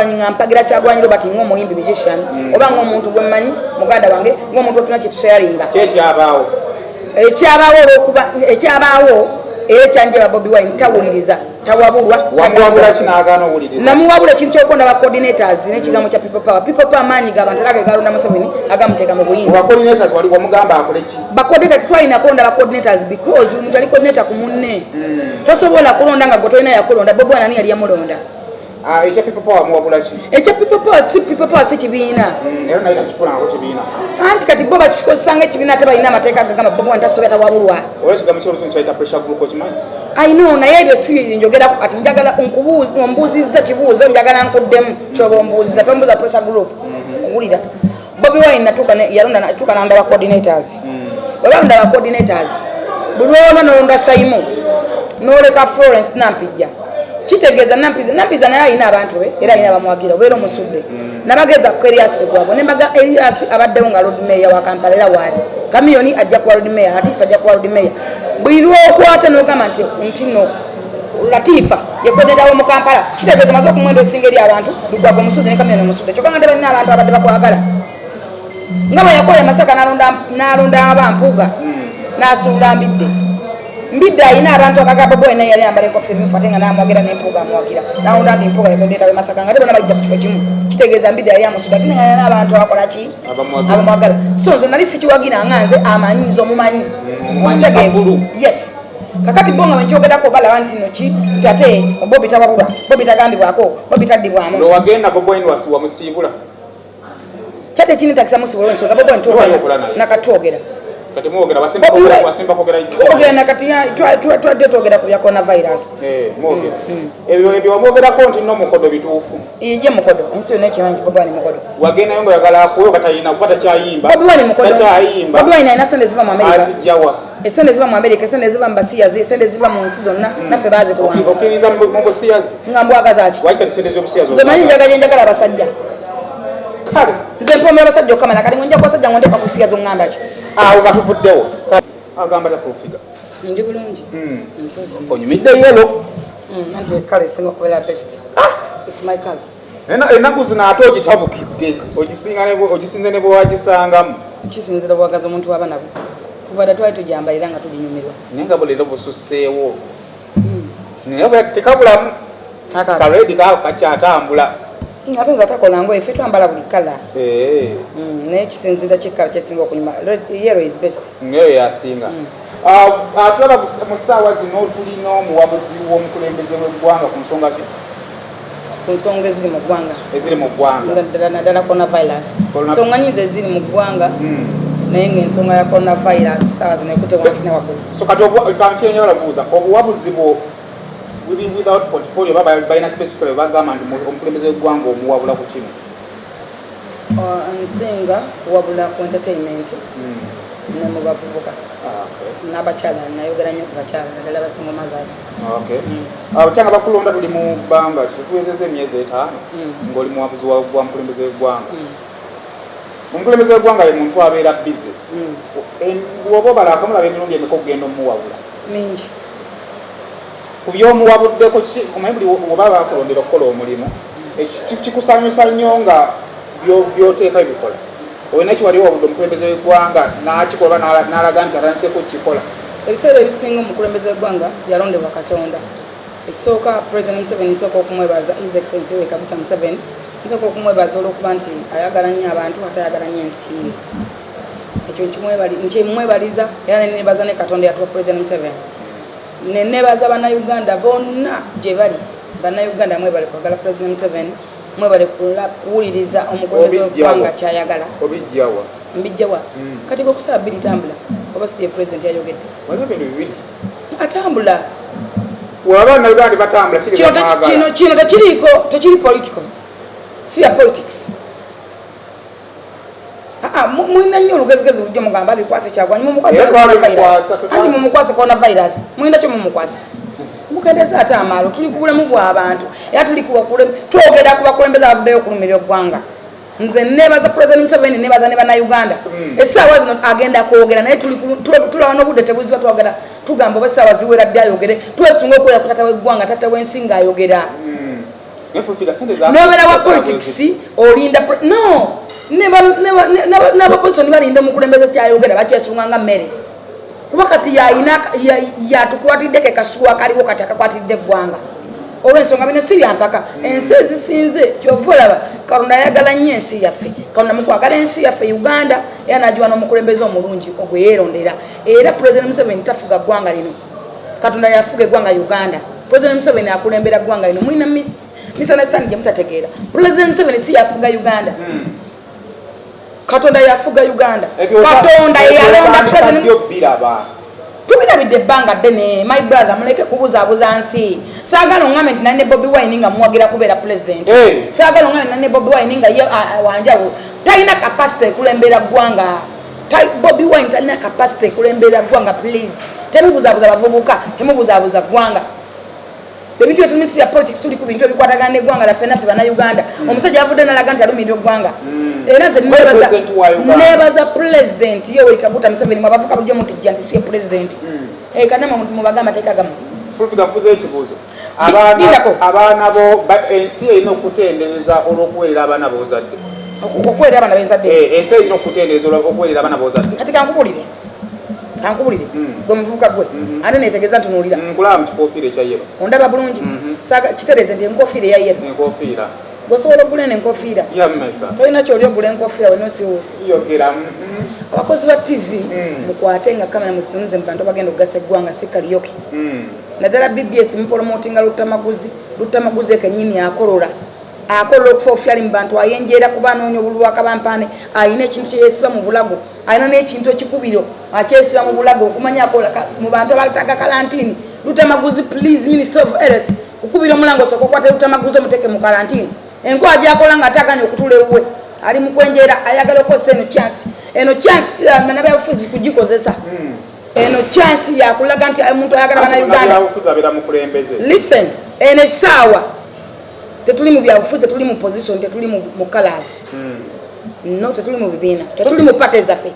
Nga mpagira Kyagulanyi Robert ng'omuyimbi, musician, oba ng'omuntu gwe mmanyi, muganda wange, ng'omuntu otuna kyetusharinga. Kyekyabaawo? Ekyabaawo, olwokuba ekyabaawo era ekyanjeba, Bobi Wine tawuliriza, tawabulwa. Wamuwabula ki n'agaana owuliriza? Namuwabula ekintu kyokulonda ba coordinators n'ekigambo kya People Power. People Power maanyi g'abantu era ge galonda Museveni, agamuteeka mu buyinza. Ba coordinators wali wamugamba akole ki? Ba coordinator, tetwalina kulonda ba coordinators because omuntu ali coordinator ku munne. Tosobola kulonda nga gwe tolina yakulonda. Bobi Wine ani yali yamulonda? Ah, ekya People Power muwabula ki? Ekya People Power si People Power, si kibiina. Era naye takifunangako kibiina. Anti kati bo bakikozesanga ekibiina, ate balina amateeka agagamba Bobi Wine tasobya, tawabulwa. Oba ekigambo kyoluzungu kyayita pressure group, okimanyi? I know, naye ebyo si njogerako kati. Njagala ombuuzizza kibuuzo, njagala nkuddemu kyoba ombuuziza. Tombuuza pressure group, owulira? Bobi Wine natuuka yalonda, natuuka nalonda ba coordinators. Bwe balonda ba coordinators, buli lwolonda nolonda Saimu noleka Florence Nampijja, kitegeeza Nampijja naye alina abantu be era alina abamuwagira, obeera omusudde. Nabageza ku Erias Lukwago nembaga Erias abaddewo nga Lord Mayor wa Kampala, era waali Kamiyoni ajja kuwa Lord Mayor, Latifa ajja kuwa Lord Mayor. Buli lwokwata nogamba nti no Latifa yekoderawo mu Kampala, kitegeeza omaze okumwenda osinga eri abantu. Lukwago omusudde ne Kamiyoni omusudde, kyokka nga tebalina abantu abadde bakwagala. Nga bwe yakola e Masaka, n'alonda aba Mpuuga, n'asuula Mbidde. Mbidde alina abantu abaga Bobi Wine yali ambala enkofiira emyufu, ate nga n'amwagira, n'Empuuga amuwagira, n'alonda nti Mpuuga yekodera we Masaka, nga te bonna bajja ku kifo kimu. Kitegeeza Mbidde yali amusudde, ate nga alina abantu abakola ki? Abamuwagira. Abamwagala. So nze nali sikiwagira, nga nze amanyi, nze omumanyi. Omumanyi. Omutegeeza. Kafulu. Yes, kakati bo nga bwenkyogerako balaba nti no ki, nti ate Bobi tawabulwa, Bobi tagambibwako, Bobi taddibwamu. Lwewagenda, Bobi Wine wamusiibula? Kyate ekinetagisa musibula ensonga Bobi Wine. Wali okola naye? Nakatwogera. Kati mwogera, wasimba Bobi kwogera, wasimba kwogera. Twogera nakati, twadde twogera ku bya coronavirus. Eh, mwogera ebyo wamwogerako nti no mukodo, bituufu? Ye mukodo, ensi yonna ekimanyi nti Bobi Wine mukodo. Wagendayo nga oyagala akuwe oba tayina, kuba takyayimba. Bobi Wine mukodo. Takyayimba. Bobi Wine alina sente ziva mu America. Azijjawa? Esente ziva mu America, esente ziva mu basiyazi, esente ziva mu nsi zonna, naffe bazituwanga. Okkiririza mu busiyazi? Nga mbwagaza ki? Waki kati sente z'obusiyazi? Nze manyi njagala gye njagala abasajja. Kale. Nze mpomera abasajja okukamala. Kati ngonja kubasajja ngo nteeka ku busiyazi, oŋŋamba ki? Awo nga tuvuddewo. Kale, agamba tafuufiga. Ndi bulungi. Mpozi. Onyumidde yellow. Anti kale esinga okubeera best. It's my color. Ennaku zino ate ogitabukidde, ogisinze ne bwewagisangamu. Kisinzira bwagaza omuntu waba nabo. Kuva dda twali tugyambalira nga tuginyumirwa. Naye nga buleero bususseewo, naye tekabulamu ka red kaako kakyatambula. Ate nze atakola ngoye, ffe twambala buli color. Eh. Naye kisinzira ki color kyesinga okunyuma. Yellow is best. Ngaeyo yasinga. Ah, ah, tulaba mu ssaawa zino tulina omuwabuzi w'omukulembeze w'eggwanga ku nsonga ki? Ku nsonga eziri mu ggwanga. Eziri mu ggwanga. Nga ddala naddala coronavirus. Nsonga nyinza eziri mu ggwanga, naye ngaensonga ya coronavirus saawa zino ekute wansi ne waggulu. So kati kankyenjagala kubuuza, obuwabuzi bwo buli without portfolio oba balina specifically bagamba nti omukulembeze w'eggwanga omuwabula ku kino? Nsinga kuwabula ku entertainment ne mu bavubuka Ah, okay. n'abakyala. Nayogera nnyo ku bakyala, naddala ba single mothers. Okay. Abakyanga bakulonda, tuli mu bbanga ki, tuwezezza emyezi 5 ng'oli muwabuzi wa mukulembeze w'eggwanga. Omukulembeze w'eggwanga ye muntu abeera busy. Bw'oba obala, akamulaba emirundi emeka okugenda omuwabula? Mingi. Ku by'omuwabuddeko kiki? Omanyi buli oba bakulondera okukola omulimu, kikusanyusa nnyo nga by'oteeka bikola. Olina kiwali wabudde omukulembeze w'eggwanga n'akikola oba n'alaga nti atandiseko kukikola? Ebiseera ebisinga omukulembeze w'eggwanga yalondebwa Katonda. Ekisooka, President Museveni nsooka okumwebaza, His Excellency Yoweri Kaguta Museveni, nsooka okumwebaza olw'okuba nti ayagala nnyo abantu ate ayagala nnyo ensi ye. Ekyo nkimwebaliza, era nenebaza ne Katonda yatuwa President Museveni. Nenebaza Bannayuganda bonna gye bali. Bannayuganda, mwebale kwagala President Museveni, mwebale kuwuliriza omukulembeze w'eggwanga kyayagala. Obijjawa? Mbijjawa? Kati gwe kusaba bbiri tambula, oba si ye president yayogedde? Waliwo ebintu bibiri. Atambula. Waba Bannayuganda tebatambula, Kino kino tekiriiko, tekiri political, si bya politics. Aa, mulina nnyo olugezigezi bulijjo mugamba bikwase Kyagwanyi, mumukwase. Era twabimukwasa, Anti mumukwase coronavirus, mulina kyo mumukwasa, mukendeza ate amaalo. Tuli ku bulamu bw'abantu, era tuli ku twogera ku bakulembeze abavuddeyo okulumirira eggwanga. Nze nebaza President Museveni, nebaza ne Bannayuganda. Essaawa zino agenda kwogera, naye tulaba n'obudde tebuziba. Twogera tugamba oba essaawa ziwera ddi ayogere. Twesunga okuwera ku tata w'eggwanga, tata w'ensi ng'ayogera. Nobeera wa politics, olinda no n'abaposition balinda omukulembeze kyayogera, bakyesunga nga mmere, kuba kati yayina yatukwatidde ke kasuwa kaliwo kati akakwatidde eggwanga. Olw'ensonga bino si byampaka, ensi ezisinze kyova olaba Katonda ayagala nnyo ensi yaffe. Katonda mukwagala ensi yaffe Uganda era nagiwa n'omukulembeze omulungi ogwe yeerondera. Era President Museveni tafuga ggwanga lino, Katonda yafuga eggwanga Uganda. President Museveni akulembera ggwanga lino. Mulina misunderstanding gye mutategeera. President Museveni si yafuga Uganda, Katonda yafuga Uganda. Katonda yeyalonda president. Tubirabidde ebbanga ddene, my brother. Muleke kubuzaabuza nsi. Saagala oŋŋambe nti nane Bobi Wine nga muwagira kubeera president. Saagala oŋŋambe nane Bobi Wine nga ye wanjawulo. Talina capacity ekulembera ggwanga. Bobi Wine talina capacity ekulembera ggwanga. Please, temubuzaabuza bavubuka, temubuzaabuza ggwanga. Ebintu byetulimi si bya politics, tuli ku bintu ebikwatagana n'eggwanga laffe naffe Bannayuganda. Omusajja avudde nalaga nti alumirira eggwanga, era nze nebaza President Yoweri Kaguta Museveni. Mwabavuka bulijjo mutijja nti siye president, kanamwe mubaga amateeka gammwe. Fufiga, kubuza ekibuuzo. Abaana bo, ensi erina okutendereza olw'okuweerera abaana b'ozadde? Okuweerera abaana benzadde? Ensi erina okutendereza okuweerera abaana b'ozadde. Kati kankubulire, gwe muvubuka gwe, ate netegeeza, ntunuulira. Nkulaba mu kikofiira ekya yellow. Ondaba bulungi? Saaga kitereeze nti enkofiira eya yellow. Enkofiira. Gweosobola okugula eno enkofiira? Yammeka? Tolina kyoli ogula enkofiira wena osiwuuse. Yogera. Abakozi ba TV, mukwate nga kamera muzitunuze mu bantu abagenda okugasa eggwanga, si karaoke. Naddala BBS, mupromotinga Lutamaguzi. Lutamaguzi ekenyini akolola, akolola okufa ali mu bantu, ayenjeera kuba anoonya obululu akabampaane. Ayina ekintu kyeyesiba mu bulago, ayina n'ekintu ekikubiro akyesiba mu bulago okumanya akola mu bantu abataga kalantini. Lutamaguzi, please, Minister of Health, kukubira omulango, osooka okwata Lutamaguzi omuteeke mu kalantini. Enkola gyakola nga ataganya okutula ewuwe, ali mu kwenjeera, ayagala okukozesa eno chance. Eno chance nabyabufuzi kugikozesa. Eno chance yakulaga nti omuntu ayagala Bannayuganda. Byabufuzi abeera mukulembeze. Listen, eno essaawa tetuli mu byabufuzi, tetuli mu position, tetuli mu colors, no, tetuli mu bibiina, tetuli mu party zaffe.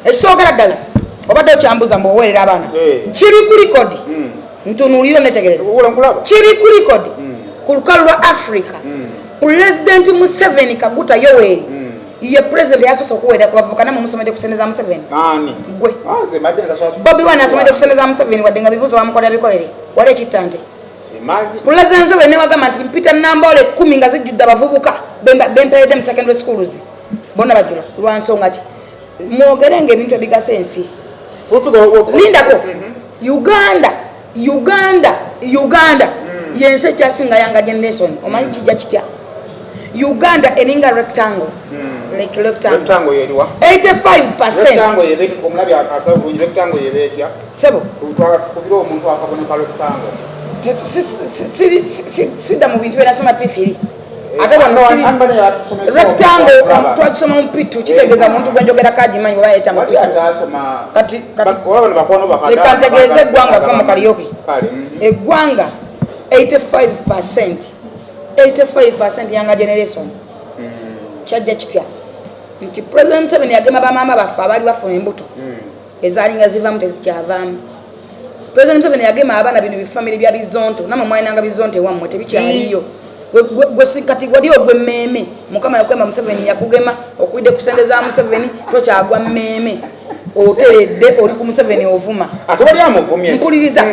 Ekisookera ddala, obadde okyambuza mbu oweerera abaana. Kiri ku record, ntunuulire netegereza. Wula nkulaba. Kiri ku record ku lukalu lwa Africa, Pulezidenti Museveni Kaguta Yoweri ye president yasoose okuweerera ku bavubuka. Namwe musomedde ku sente za Museveni. Ani? Gwe. Ah, nze mbadde nsasula. Bobi Wine asomedde ku sente za Museveni, wadde nga bibuuzo bamukolera bikolere wali ekitta nte. Simanyi. Pulezidenti Museveni newagamba nti mpita namboole 10 nga zijjudde abavubuka bemperedde mu secondary schools, bonna bajula. Lwa nsonga ki? Mwogerenga ebintu ebigasa ensi. Fufiga, Lindako. Uganda, Uganda, Uganda yensi ekyasinga younger generation. Omanyi kijja kitya? Uganda eringa rectangle, like rectangle. Rectangle yeriwa? 85. Rectangle yebe, omulabi atula bulungi, rectangle yebe etya? Sebo. Twagala tukubire omuntu akabone ka rectangle. Sidda mu bintu byenasoma P3, ate wano siri. Rectangle twakisoma mu P2, kitegeeza muntu gwenjogera kagimanyi oba yeta mu P2. Kati leka ntegeeze eggwanga, va mu karaoke. Eggwanga 85, 85 younger generation. Kyajja kitya nti President Museveni yagema bamaama baffe abaali bafuna embuto ezaalinga zivaamu tezikyavaamu. President Museveni yagema abaana, bino bifamire bya bizonto, namwe mwalinanga bizonto ewammwe, tebikyaliyo. Gwe kati wali ogwe mmeeme, Mukama yakwema, Museveni yakugema okuyidde ku sente za Museveni, tokyagwa mmeeme, oteredde, oli ku Museveni ovuma. Ate wali amuvumye. Mpuliriza.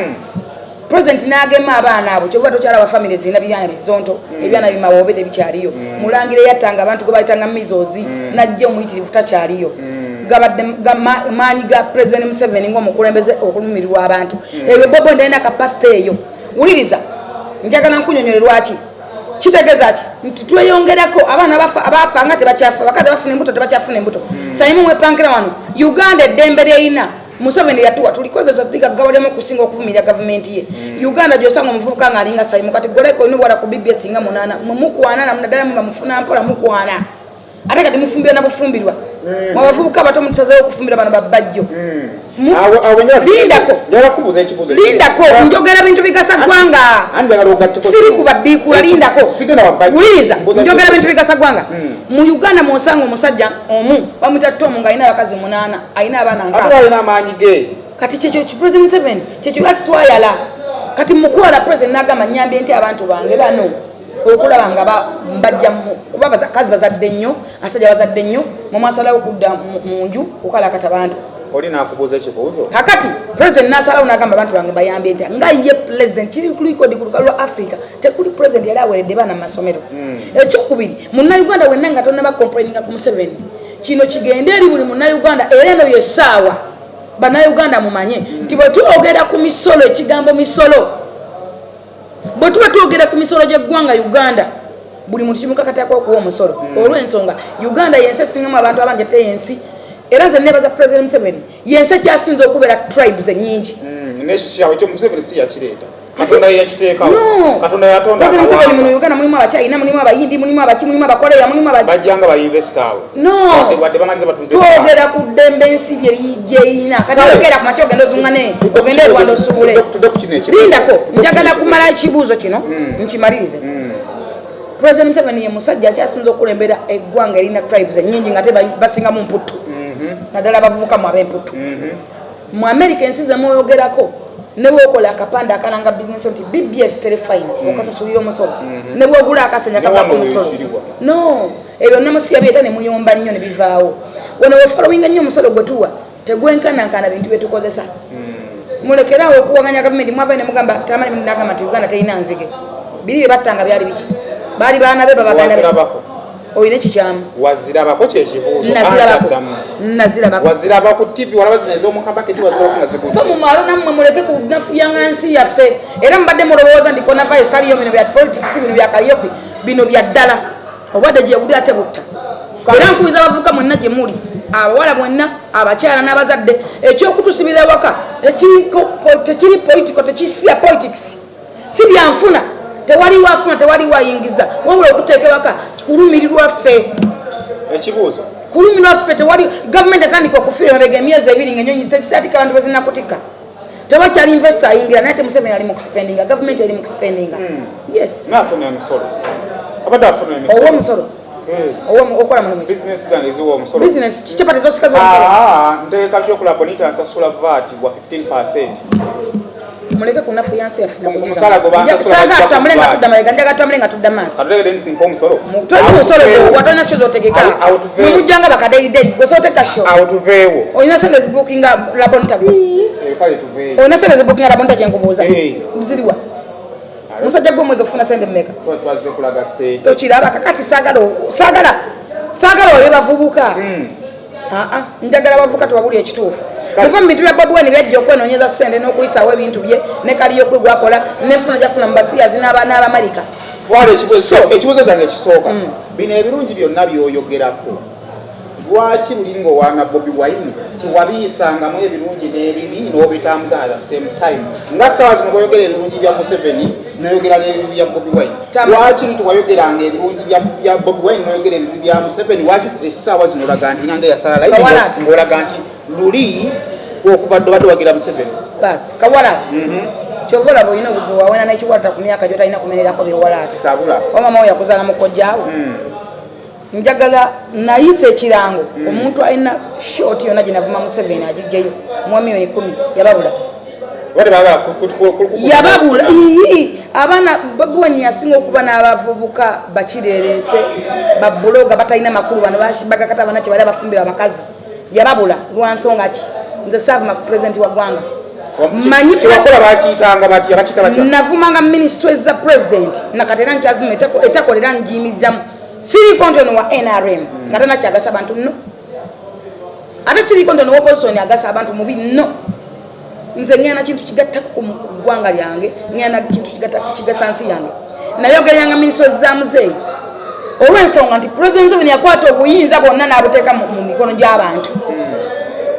President n'agema abaana abo, kyova tokyalaba famire zirina byana bizonto, ebyana bimawoobe tebikyaliyo. Mulangira eyattanga abantu gwe bayitanga measles, najja omuyitirivu takyaliyo. Gabadde maanyi ga President Museveni ng'omukulembeze okulumirirwa abantu. Ebyo Bobo ndalina capacity eyo. Wuliriza, njagala nkunyonyole lwaki. Kitegeeza ki nti tweyongerako abaana abafa nga tebakyafa, abakazi abafuna embuto tebakyafuna embuto. Saimu mwepankira wano Uganda, eddembe lyerina Museveni yatuwa tulikozesa, tuligaggawalemu okusinga okuvumirira gavumenti ye. Uganda gyosanga omuvubuka nga alinga Saimu kati goleka olina obuwala ku BBS nga munaana, mukwana naddala muba mufuna mpola mukwana, ate kati mufumbirwa nabufumbirwa. Mwabavubuka abato mutusazeewo okufumbirwa bano babbajjo. Lindako. Njagala kubuuza ekibuuzo. Lindako, njogera bintu bigasa ggwanga. Andi njagala ogatteko. Siri kubaddiikula, lindako. Sigenda wabbajjo. Wuliriza. Mbuuza. Njogera bintu bigasa ggwanga. Mu Uganda mwosanga omusajja omu bamwita Tomu ng'alina abakazi munaana, alina abaana Ate 60. alina amaanyi ge. Kati kyekyo President Museveni, kyekyo lwaki twayala. Kati mukwala, president n'agamba, nyambye nti abantu bange bano. Okulaba nga mbajja kuba bakazi bazadde nnyo, asajja bazadde nnyo, mumwasalawo okudda mu nju okukalakata bantu. Oli nakubuuza ekibuuzo. Kakati president nasalawo nagamba abantu bange bayambye ntya nga ye president kiri kulikodi ku lukalu lwa Africa, tekuli president yali aweredde baana mu masomero. Ekyokubiri, Munnayuganda wenna nga tonnaba complaininga ku Museveni, kino kigende eri buli Munnayuganda, era eno yessaawa Bannayuganda mumanye nti bwe twogera ku misolo, ekigambo misolo, bwe tuba twogera ku misolo gy'eggwanga Uganda, buli muntu kimukakatako okuwa omusolo. Olw'ensonga Uganda yensi esingamu abantu abangi, ate yensi era nze nebaza President Museveni, yensi ekyasinza okubeera tribes ennyingi. Nekyo Museveni si yakireeta, Katonda yakiteekawo. Katonda yatonda. Museveni muno Uganda mulimu Abachina, mulimu Abayindi, mulimu abaki, mulimu Abakoreya, mulimu bajjanga ba investor awo. No, wadde bamaliza batuze. Twogera ku ddembe ensi gyerina. Kati ogera ku makya ogenda ozungane, ogende e Rwanda osuubule. Tudde ku kino ekibuuzo. Lindako, njagala kumala ekibuuzo kino nkimalirize. President Museveni ye musajja akyasinza okukulembera eggwanga erina tribes ennyingi, nga ate basingamu mputtu, naddala abavubuka mu ab'emputtu. Mu America, ensi zemwoyogerako, ne bwokola akapande akalanga bizinesi nti BBS Telefine, okasasulira omusolo. Ne bwogula akasenya kavako omusolo. No, ebyo namusi yabyeta ne muyomba nnyo ne bivaawo. Wano wefollowinga nnyo, omusolo gwe tuwa tegwenkanankana bintu byetukozesa. Mulekerawo okuwaganya gavumenti. Mwavayo ne mugamba tamani, nagamba nti Uganda terina nzige. Biri bye battanga byali biki? Baali baana be, babaganda be. Wazirabako? Olina ekikyamu. Wazirabako kyekibuuzo. Nazirabako, nazirabako. Waziraba ku TV? Walaba zino ez'omukabaketi? Wazirabako nga zigudde? Fe mumwalo nammwe muleke kunafuyanga nsi yaffe. Era mubadde mulowooza nti coronavirus taliyo. Bino bya politics, bino bya karaoke, bino bya ddala. Obwadde gyebuli ate butta. Era nkubiza abavubuka mwenna gye muli, abawala mwenna, abakyala n'abazadde, ekyokutusibira ewaka tekiri political, tekisibya politics, si byanfuna. Tewaliwo afuna, tewaliwo ayingiza, wabula okuteeka ewaka kulumirirwa ffe. Ekibuuzo. Kulumirwa ffe. Tewali gavumenti atandika okufiira emabega emyezi 2 nga enyonyi tekisatika, abantu bezinakutika, tewakyali investor ayingira. Naye te Museveni ali mu kuspendinga, gavumenti eri mu kuspendinga, yes. Naafuna emisolo, abadde afuna emisolo. Owa omusolo? Owa okola mulimu ki? Bizinesi zange ziwa omusolo. Business kikyapati zosika z'omusolo? Ah, nteeka kyokola bonita, nsasula VAT wa 15. Muleke kunafu yansi yaffe. Ku musala gwe bansasula Saaga bajja ku tutambule nga VAT. tudda mabega, njagala tutambule nga tudda maaso. Katulegede nti mpa omusolo. Toli musolo gwe watolina sho zotegeka. Awo tuveewo. Mujjanga bakadeideyi gwe sooteka sho. Awo tuveewo. Olina sente zibukinga Labonita gwe? Kale tuveeyo. Olina sente zibukinga Labonita kyenkubuuza? Eh. Ziriwa? Musajja gwe, omwezi okufuna sente mmeka? Tuba twazze kulaga sente. Tokiraba? Kakati saagala saagala saagala ole bavubuka. Aa, njagala bavubuka tubabuli ekituufu. Muva mu bintu bya Bobi Wine byajja okwenoonyeza sente n'okuyisawo ebintu bye ne kaliyoku gwakola n'enfuna gyafuna mu basiyazi n'Abamarika. Twala ekibuuzo. Ekibuuzo kyange ekisooka, bino ebirungi byonna byoyogerako, lwaki luli ng'owaana Bobi Wine tewabiyisangamu ebirungi n'ebibi n'obitambuza at the same time, nga saawa zino bw'oyogera ebirungi bya Museveni n'oyogera n'ebibi bya Bobi Wine? Lwaki tewayogeranga ebirungi bya Bobi Wine n'oyogera ebibi bya Museveni? Lwaki essaawa zino olaga nti nga yasala layini, Kawalaata. ng'olaga nti luli okuva dde obadde wagira Museveni? Basi kawalaata, kyova olaba olina obuzibu, wawena n'ekiwalata ku myaka gyotalina kumenerako byewalaata. Sabula. Omama we yakuzaala mukojjaawo. Njagala nayisa ekirango, omuntu alina short yonna gye navuma Museveni agijjeyo muwa miliyoni 10. Yababula. Obadde baagala Yababula. Ii, abaana Bobi Wine yasinga okuba n'abavubuka bakireerese, babuloga batalina makulu. Bano bagakata abana kyebali abafumbira abakazi. Yababula lwa nsonga ki? Nze saavuma pulezidenti wa ggwanga. Manyi Kyebakola bakiyitanga batya? Bakiyita batya? Navumanga ministry za president, nakati era nkyazima etakolera njiyimiriramu. Siriiko nti ono wa NRM nga tanakyagasa bantu, no. Ate siriiko nti ono wa opposition agasa abantu mubi, no. Nze ngenda kintu kigattako ku ggwanga lyange, ngenda kintu kigasa nsi yange. Nayogereranga ministry za muzeeyi olw'ensonga nti President Museveni yakwata obuyinza bwonna n'abuteeka mu mikono gy'abantu.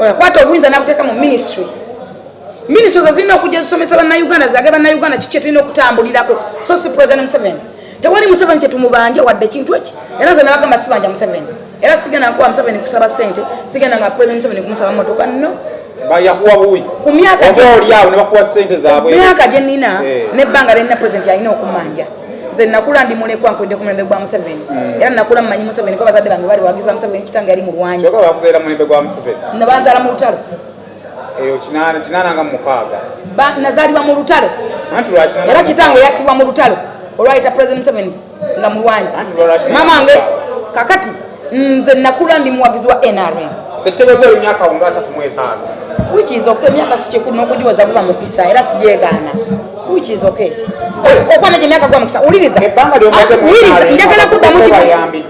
Yakwata obuyinza n'abuteeka mu ministry. Minisitule zo zirina okujja zisomesa Bannayuganda, zage Bannayuganda kiki kyetulina okutambulirako, so si President Museveni. Tewali Museveni kyetumubanja wadde ekintu eki. Era nze nabagamba sibanja Museveni, era sigenda nkuwa Museveni kusaba sente, sigenda nga President Museveni kumusaba motoka, no. Bayakuwa buwi. Ku myaka Oba oli awo ne bakuwa sente zaabwe. Myaka gye nnina Eh. nebbanga lyenina, president alina okumanja. Nze nakula ndi mulekwa, nkulidde ku mulembe gwa Museveni, era nakula mmanyi Museveni kuba bazadde bange bali bawagizi ba Museveni, kitange yali mulwanyi. Kyokka bakuzaira mulembe gwa Museveni. Nabanzaala mu lutalo. Eyo 86. Nazaalibwa mu lutalo. Anti lwa 86. Era kitange yattibwa mu lutalo. Olwayita President Museveni nga mulwanyi. Anti lwaki? Mama wange, kakati nze nakula ndi muwagizi wa NRM. Sekitegeeza oli myaka nga 35. Which is okay, emyaka si kikulu, n'okugiweza guba mukisa, era sijegaana, which is okay. Okuba negyo emyaka guba mukisa. Wuliriza. Ebbanga lyomaze mu Wuliriza, NRM, njagala kuddamu kimu. bayambiddwa.